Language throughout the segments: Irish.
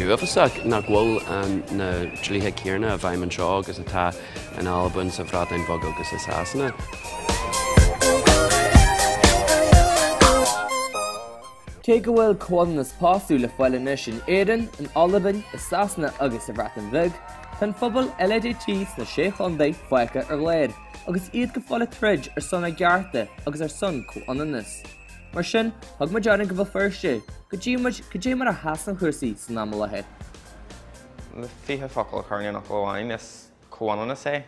sé uafásach nach bhfuil na dlíthe céanna i bhfeidhm anseo agus atá in Albain, sa Bhreatain Bheag agus i Sasana. Cé go bhfuil comhionannas pósadh le fáil anois in Éirinn, in Albain, i Sasana agus sa Bhreatain Bheag, tá an phobal LADT sna Sé Chontae fágtha ar lár agus iad go fóill ag troid ar son a gcearta agus ar son comhionannas. Mar sin, thug muid orainn go Béal Feirste go dtchí muid cad é mar a sheasann cúrsaí san am i láthair. Le 20 focal a chur in aon fhocal amháin, is comhionannas é.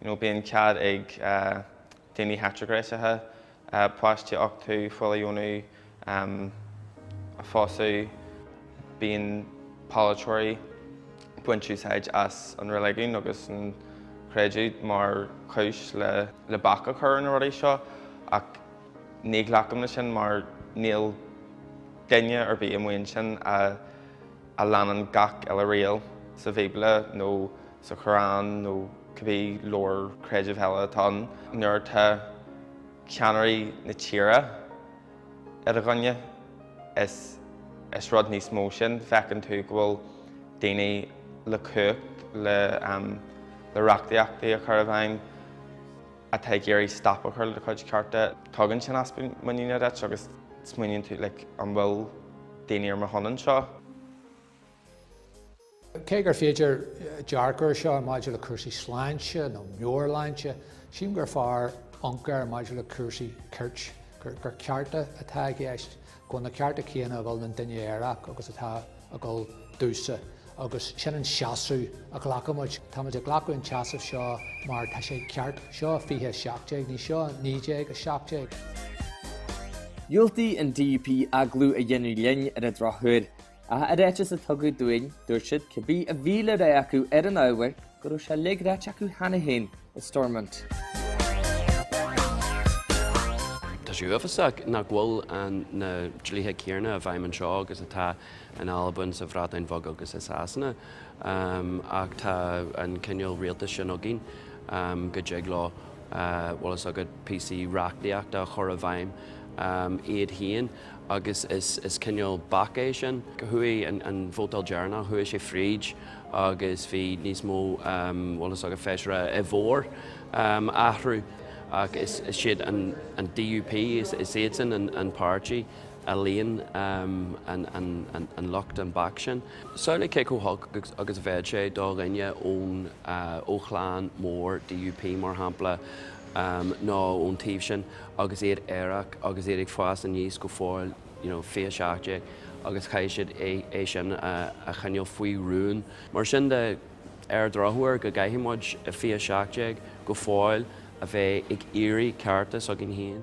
You know, bíonn cead ag daoine heitrighnéasacha páistí a uchtú, fuil a dheonú, a phósadh. Bíonn polaiteoirí ag baint úsáid as an reiligiún agus an creideamh mar chúis le bac a chur ar na rudaí seo ach ní ghlacaim leis sin mar níl duine ar bith amuigh ansin a a leanann gach uile riail sa Bhíobla nó sa Chorán nó cibé leabhar creidimh eile atá ann. Nuair atá ceannairí na tíre i do choinne, is is rud níos mó sin. Feiceann tú go bhfuil daoine le cumhacht le le reachtaíochtaí a chur i bhfeidhm atá ag iarraidh stop a chur le do chuid cearta. Tugann sin easpa muiníne duit agus smaoiníonn tú like an bhfuil daoine ar mo shon anseo? Cé gur féidir dearcadh air seo maidir le cúrsaí sláinte nó meabhairshláinte, sílim gur fearr amharc air maidir le cúrsaí cirt, gur cearta atá i gceist, go bhfuil na cearta céanna ag dul don duine aerach agus atá ag dul domhsa agus sin an seasamh a ghlacaimid. Táimid ag glacadh an tseasamh seo mar tá sé ceart. Seo 2017, ní seo 1917. Dhiúltaigh an DUP agallamh a dhéanamh linn ar an drochuair. Ach i ráiteas a tugadh dúinn, dúirt siad cibé a bhí le rá acu ar an ábhar, go raibh sé uilig ráite acu cheana féin i Stormont. Tá sé uafásach nach bhfuil na dlíthe céanna i bhfeidhm anseo agus atá in Albain, sa Bhreatain Bheag agus i Sasana. Ach tá an cineál rialtais sin againn go dtig leo, bhfuil fhios agat, píosaí reachtaíochta a chur i bhfeidhm iad féin agus is cineál bac é sin. Chuaigh an vótáil deireanach, chuaigh sé fríd agus bhí níos mó, bhfuil fhios agat, feisire i bhfabhar athrú ach is iad an DUP, is iadsan an páirtí a líon an lucht an bac sin. Samhlaigh cé chomh holc agus a bheadh sé do dhuine ón ó chlann mór DUP mar shampla nó ón taobh sin agus iad aerach agus iad ag fás aníos go fóill you know 2017 agus chaithfidh siad é sin a choinneáil faoi rún. Mar sin de, ar an drochuair go gcaithfidh muid i 2017 go fóill a bheith ag iarraidh cearta s'againn féin.